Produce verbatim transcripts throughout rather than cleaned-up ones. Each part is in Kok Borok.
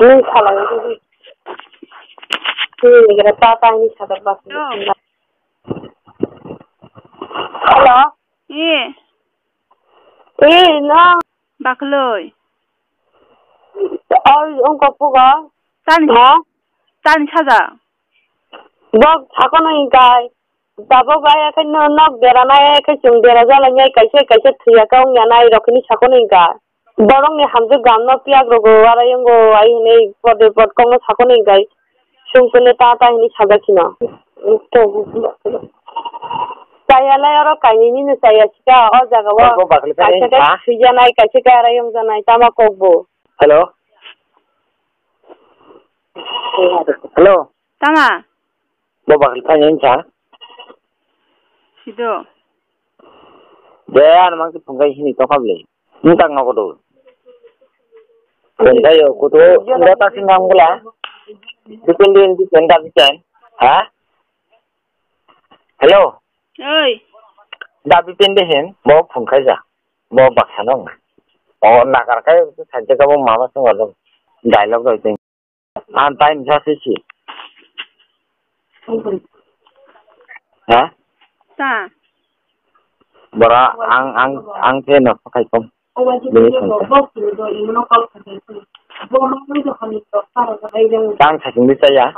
Nung salai. Nini gira ta ta ni sadar bas. Hello. Hello. Eh. Eh, no. Bakloi. Oi, ongko pugo. Tani. Ha? Tani saja. Bok sakono ingkai. Tabok bai khe no nok bera nai khe chwng bera jala nai kaisa kaisa thwiya ka wngya nai rok hini sakono ingkai. Borok ni hamjwk gam no piyak rogo arai wngo ai hwnwi pode pod kok no sakono ingkai. Sung kune ta ta hwnwi sajak hino. Chaya lai oro kainwi nini chaya sika o jaga o. Kaisa khe swijanai kaisa khe arai wngjanai tama kok bo. Hello. Hello. Tama. Bo bakal phai nini cha. Sido. De ano mang phungai hini tokha bwle. Nwng tak nogo do. Phungai yo kutu ngo ta sing nam gula. Depend in depend da bitan. Ha? Hello. Oi. Da bitan de hin bo phungai ja. Bo baksa no. O nagar kai sa je ka bo mama sing alo. Dialogue do. Ang time sa sisi. Ha? Ta. Bora ang ang ang khe no pakai kom. Bini sangka. Tang saking di saya.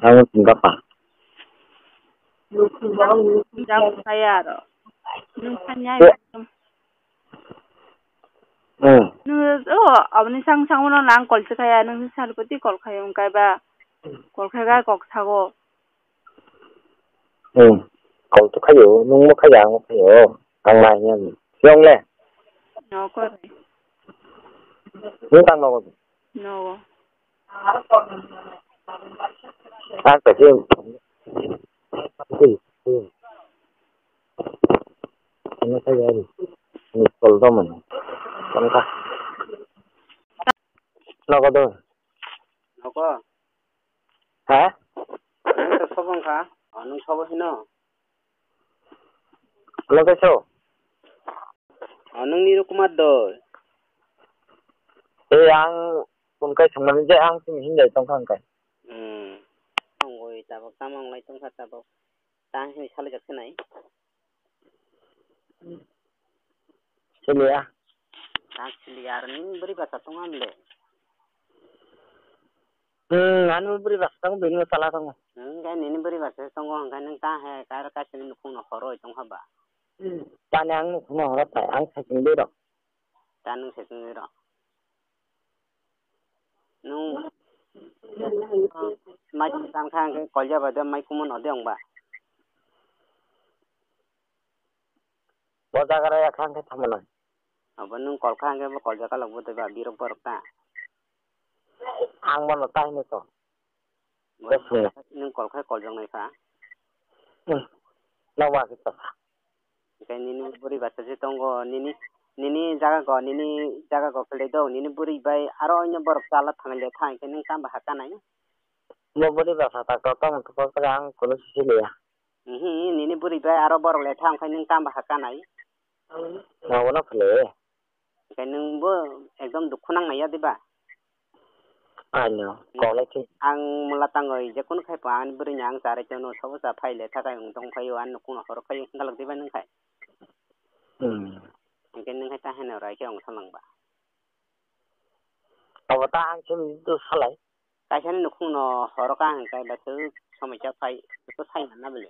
Ang singka pa. Jab saya ro. Nung sanya. Hmm. Nung, oh, aboni sang sang uno nang kol se kaya, nung sal poti kol khayo, wngkai ba kol khai ga kok sago. Hmm. Kol to khayo, nung mo khayo, ang mo khayo, ang ma hiya. Yong le. No ko. Nung tang no ko. No. Ang kasi. Ano kaya ni? Ni kol to man. Tangka. Nogo do. Nogo. Ha? Nung to sobong kha. Anung sobo hino. Ano kaiso? Anung ni rukumar do. Eh, ang kun kai songmani je ang sini hinjai tongkha ang kai. Hmm. Ang goi tabok tamo wng lai tongkha tabok. Ta hwnwi salai jak se nai. Siliya. Ta siliya ar ni bwrwi basa tong am le. Hmm, ani bwrwi basa tong bini sala tong. Hmm, kai nini bwrwi basa tong ang kai nang ta he kai ra kai sini nukhung no horoi tong haba. Hmm. Tani ang nukhung no horoi tai ang saking dei rok. Ta nung saking dei rok. Nung mai tang kha hwnkhe kolya bai de mai kumun ode wng ba. Bo jaga raya kha hwnkhe tamo nang. Abo nung kol kha hwnkhe bo kol jaga lok bo de ba birok borok ta. Ang bono ta hino to. Bo nung kol kha kol jok nai kha. Hmm. Nang wa khe ta. Hwnkhe nini bwrwi basa se tongo, nini, nini jaga go, nini jaga go philai do, nini bwrwi bai aro oino borok chala thanglai le tha, hwnkhe nwng tamo ha kanai? Bo bwrwi basa ta kotor tong tong ang kunu sisi liya. Ihi, nini bwrwi bai aro borok le tha, hwnkhe nwng tamo ha kanai? Nogo no philai. Hwnkhe nwng bo ekdom dukhu nang nai ya diba? Ano, kolai khe. Ang mula tangoi, je kunu khai pa, ani bwrwi ni ang charai tono, sobo cha phai le, thakai wng tong phai o, ani nukhung no horo khai, hwnkha lok diba nwng khai? Hmm. Hwnkhe nwng khai ta heno rai khe wng salang ba. Abo ta ang khe do salai. Kaisa ni nukhung no horo ka hwnkhe, ba thwk somoi cha phai, thwk sai manna bele.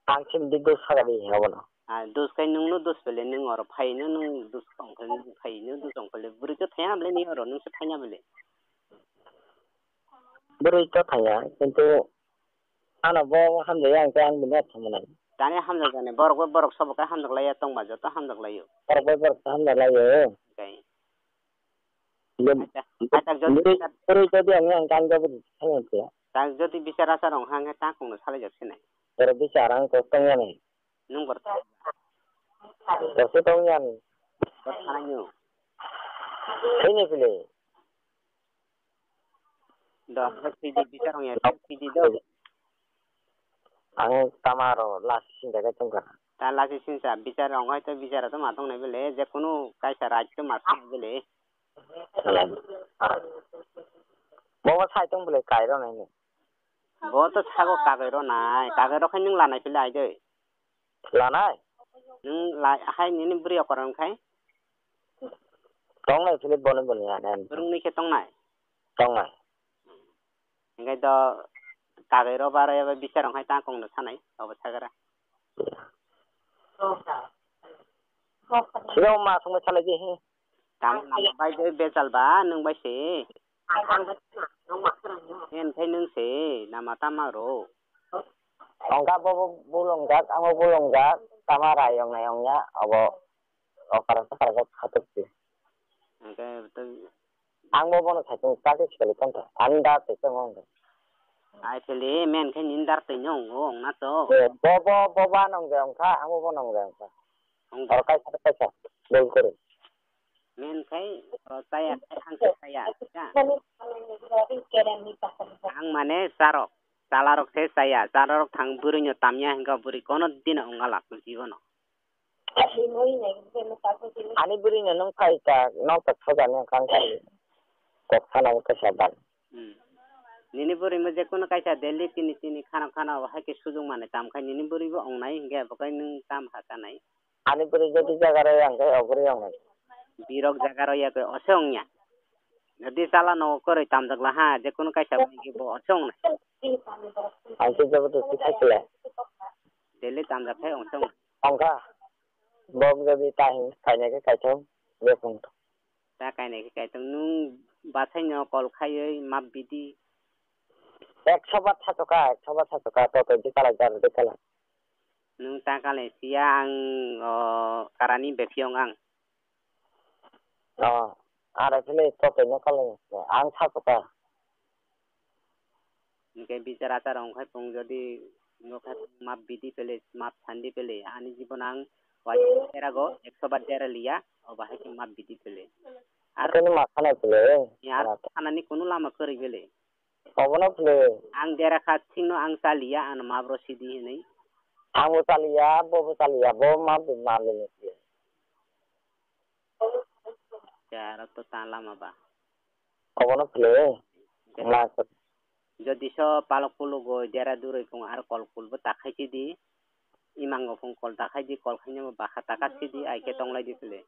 Ang sini di dos saka di abono. Ah, dos kai nwng no dos pele nwng oro phai no nwng dos tong pele nwng phai no dos tong pele bwrwi to thaya bele ni oro nwng se thaya bele. Bwrwi to thaya kintu ano bo hamjaya ang khe ang bini atha manai. Tani hamjak jani borok bai borok sobo kai hamjak laiya tong ba joto hamjak laio. Borok bai borok hamjak laio. Kai. Bwrwi jodi ang yang kan jabo di thang ya. Tak jodi bichar achar wng hang khe ta kung no salai jak sinai. Bwrwi bichar ang kok tong ya nai. Nung bor. Kok se tong ya nai. Bor thanai nung. Ini pile. Do, sidi bichar wng ya, sidi do. Ang tama aro lasi sinja khe tongkha. Ta lasi sinja bichar rong hai to bichar to ma tongnai bele, je kunu kaisa right to ma tongnai bele. Bo bo sai tong bele kai ro nai ni. Bo to sago kagoi ro nai, kagoi ro khai nung lanai pele ai de. Lanai? Nung lai hai nini bwrwi okor wng khai? Tongnai philip boni boni ya, ya. Bwrwngni khe tongnai? Tongnai. Hingkai to kagoi ro ba ro ya ba bichar wng khai ta kong no sanai, obo sagara. Siro ma songma salai di, he. Tamo nama bai de bejal ba, nung bai se. Hen khai nung se, nama tama ro. Ongka bo bo bulungjak, amo bulungjak, tama rayong nayong ya, obo okara sakara khatuk si. Hingke to Ang bo bono saitung practice kali tongkha, ani dar tei tongkha. Ai phele, men khe nini dar tei nong o, ong na to. Bo bo bo ba nong de ongkha, ang bo bo nong de ongkha. Ong Oro kaisa kaisa, bol kore. Men khai, o chaya, ang khe chaya, ya. Ang mane charok, chalarok se chaya, chalarok thang bwrwi no tamya hingka bwrwi kono dino ongala jibono. Ani bwrwi no nung phai ta, nok ta soja ni kang khai. Kok sana kaisa ban. Hmm. Nini bwrwi mo je kono kaisa Delhi tini tini khana khana hai khe sujung mane tam khai nini bwrwi bo ong nai hingke bo kai nung tam ha kanai. Ani bwrwi jodi jaga rw yang khe o bwrwi wngnai. Birok jaga rw ya khe o se wngya. Jodi chala nogo kwrwi tamjak la ha, je kono kaisa bai khe bo o se wngnai. Ang khe jobo to si khai kle. Daily tamjak khai o se wngnai. Ongkha. Bok jodi ta hin khaina khe kaithok je phung. Ta kainai khe kaitok nwng basaino kol khaiwi map bidi. Ekso bar sachoka, ekso bar sachoka, to to di kalai jar di kalai. Nwng ta kalai siya ang o karani bephiong ang. O, are phile to to no kalai ang sachoka. Hingke bichar achar wngkhai pung jodi wngkha map bidi pele, map sandi pele, ani jibon ang wai derago ekso bar dera liya, o bahai khe map bidi pele. Ar Akoni ma khana pele, ya, khana to. Khanani kunu lama kwrwi bele. Obono pele. Ang dera kha singno ang chaliya, ano map ro sidi hinwi. Ang bo chaliya, bo bo chaliya, bo map bo ma lele pele. Ya, aro to ta lama ba. Obono pele. Dera. Ma. Jodi so palok pulugoi dera duroi phung ar kol kulbo takhai sidi. Imango phung kol takhai di, kol khainabo bakha taka sidi, ai khe tonglai di pele.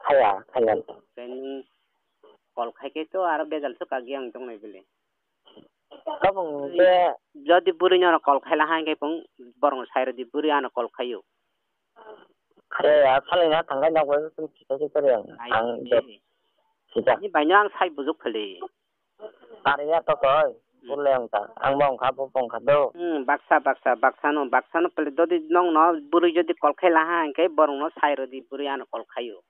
Khaya, khaya. Khe nwng kol khai khe to aro bejal so kagiyang tongnai bele. Kabung je. Jodi bwrwi no kol khai la hai khe phung borok no sai rw di, bwrwi ano kol khaio. Khe ya salai na thang khai nok bai tum sita sita rw ang. Ai, ang eh. Sita. Ni bai no ang sai bujuk phele. Are ya to koi. Hmm. Bulle ang ta. Ang bo ang kha bo ang kha do. Hmm, baksa, baksa, baksa no, baksa no pele dodi nong no bwrwi jodi kol khai la ha hingke borok no sai rw di bwrwi ano kol khaio.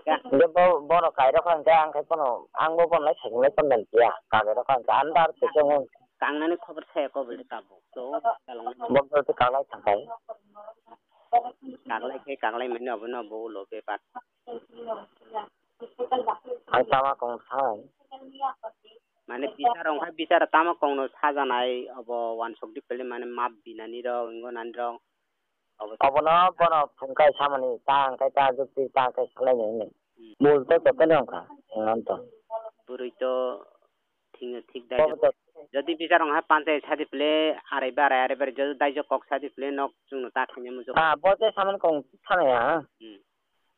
Ya. Hingke bo, bono kairok kha hingke ang khai bono, ang bo bono lai sai nai phone dan ya. Kairok kha hingke ang dar se chong. Kangnani khobor saya ko bole tabuk. To, kalong. Bo to kaglai thang khai. Kaglai khe kaglai mani obo no bo ulo bepar. Ang tama kong thang. Mane bichar wngkha bichar tama kongno sajanai obo wansok di pele mane map binani rok wngwi nani rok. Obo Obono bono phungkai samani ta hwnkhe ta jukti ta hwnkhe salaini hwnwi. Hmm. Mul to jotono wngkha, wngmani to. Bwrwi to thik thik dai. Obo to. Jodi bichar wngkha panchayat sadi pele arai barai arai barai jodi daijo kok sadi pele nok chwngno ta khaina muchung. Ah, bo je samani kong sanaya. Hmm.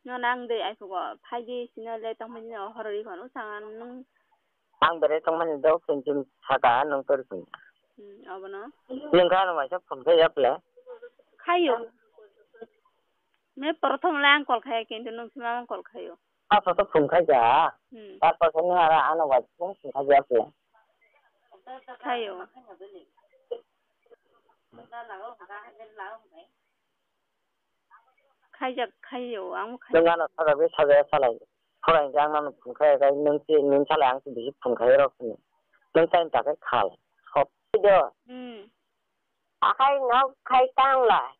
No nang de ai phugo phai di sino le tong phai di no horori kono sanga nung. Ang bere tong mani do kintu saka nung tor kun. Hmm, abono. Nung ka no maisa phone khe ya pele. Khayo. Me prothom le ang kol khaya kintu nung sima ang kol khayo. Apa to phone khai ja. Hmm. Apa to ni ara ano wa phone khai ja pele. Khayo. Khaijak khaio, ang bo khai. Nwng ano sajagwi sajaya salai. Khorang khe ang nano phone khai khai, nwng si, nwng salai ang si bisi phone khai rw sini. Nwng time ta khe khal. Hop. Do. Hmm. Akhai nok khai tang lai.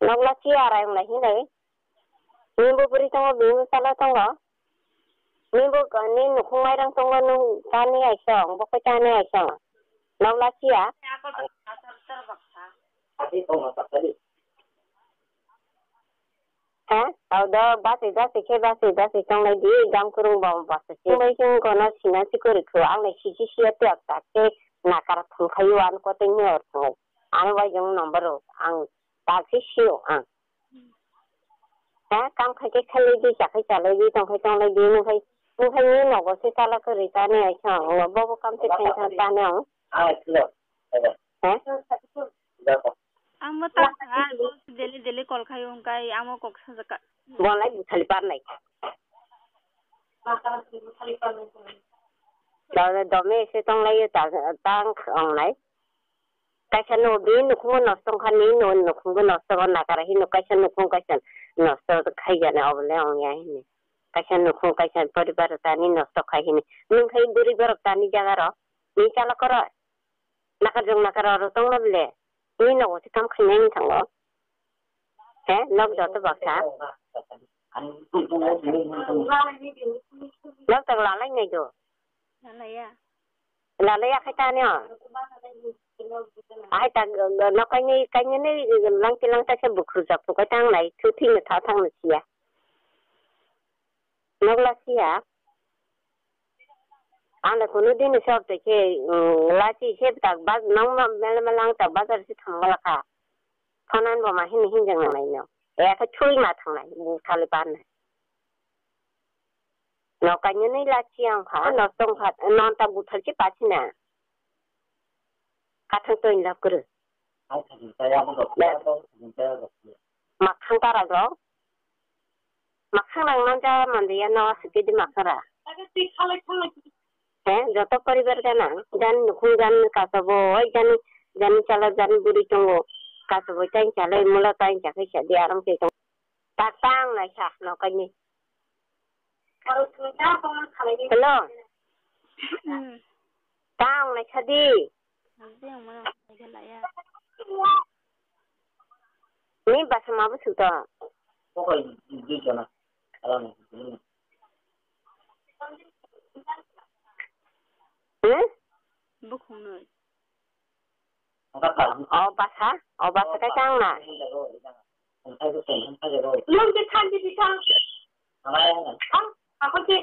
Nok la chi arai wng lai hinai. Nini bo bwrwi tongo, bini bwsala tongo. Nini bo ni nukhung mairang tongo, nwng tani aisong, bo khe tani aisong. Nokla siya. He, tau do basi basi khe basi basi tonglai di, gam kwrwng bo basi se. Tonglai chwng kono sina si kwrwi kho, ang nai sisi siya tiyak tak khe nakara thum khayo, ang koteng ni or thung. Ang bai jong number o, ang tak si siyo ang. He, kam khai khe khalai di, cha khai chalai di, tong khai tonglai di, nung khai, nung khai ni nogo se chala kwrwi ta ne, ai chwng, bobo kam se khai ta ne ang. He? Ang bo tak kha, bo daily daily call khai wng kai, ang bo kok sajak ka. Bo lai buthali par nai. Do, do, dome se tong lai ta, tang ong nai. Kaisa no bini nukhung bo nosto wngkha, nini no nukhung bo nosto wngkha, nakara hino kaisa nukhung kaisa nosto khai jani obo le ong ya hini. Kaisa nukhung kaisa poribar tani nosto khai hini. Nung khai bwrwi borok tani jaga ro. Ni chala koro. Nakar jong nakar oro tongma bile. Ni nogo se kam khainai wng thango. He, nok joto baksa. Nok tak lalai nai do. Lalaiya. Lalaiya khai tani o. Ahai tak, nok kainai, kainai nai langti langta se bukhru jak phukai tang nai. Thu thing tha thang nai siya. Nok la siya. Ang da kunu din shop te khe, um, lachi se tak bas nang ma mela mela ang tak bazar se thang mala kha. Phanan bo ma hin hin jang nang nai no. E kha chui ma thang nai, bu thali pan nai. No kanya nai lachi ang kha, no tong kha, non ta bu thal chi pa chi na. Ka thang to in love kru. Makhang tara go. Makhang nang man ja man ya no asike di makhara. He, joto poribar gana. Jan nukhung jan kasabo, oi jan, jan chala jan buri tongo. Kasabo tain chala mula tain chakai sadi aram ke tong. Tak tang nai sa no kani. Hello. Hmm. Tang nai sadi. Ang tiyang mano, nai khe laya. Ni basa ma bwswk to? Hmm? Bukhung nwi. O basa, o basa kai tang na. Nung khe thanchi di thang. Ang, ako khe.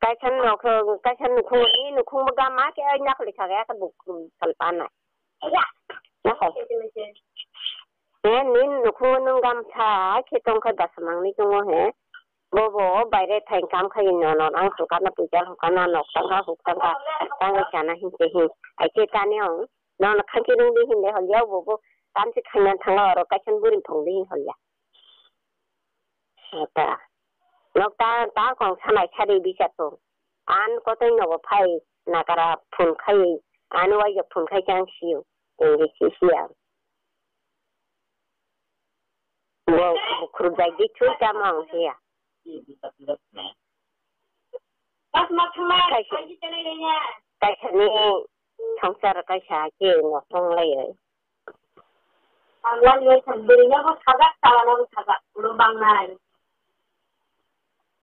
Kaisa nukhung, kaisa nukhung ni nukhung bo gama khe ai nakli kha ya ka buk sal pana. Ya. Nakho. He ni nukhung nung gam sa khe tong khe basa mang ni tongo he. Bobo baire thai kam khai no no ang hokana puja hokana nok tang kha huk tang kha tang kha sana hin se hin. Ai che tani ong. Nono khanchi rwngdi hinle hol ya, obo bo tamchi khaina thanga oro kaisa bwrwi thongdi hin hol ya. Ata. Nok ta, ta kong sanai sari bisa to. An kotoi nogo phai nakara phun khai, an waija phun khai chang siyo. Tengri si siya. Bo, bo khurubjai di chui tamo ang siya. Kaisa, kaisa ni songsar kaisa ke no songlai.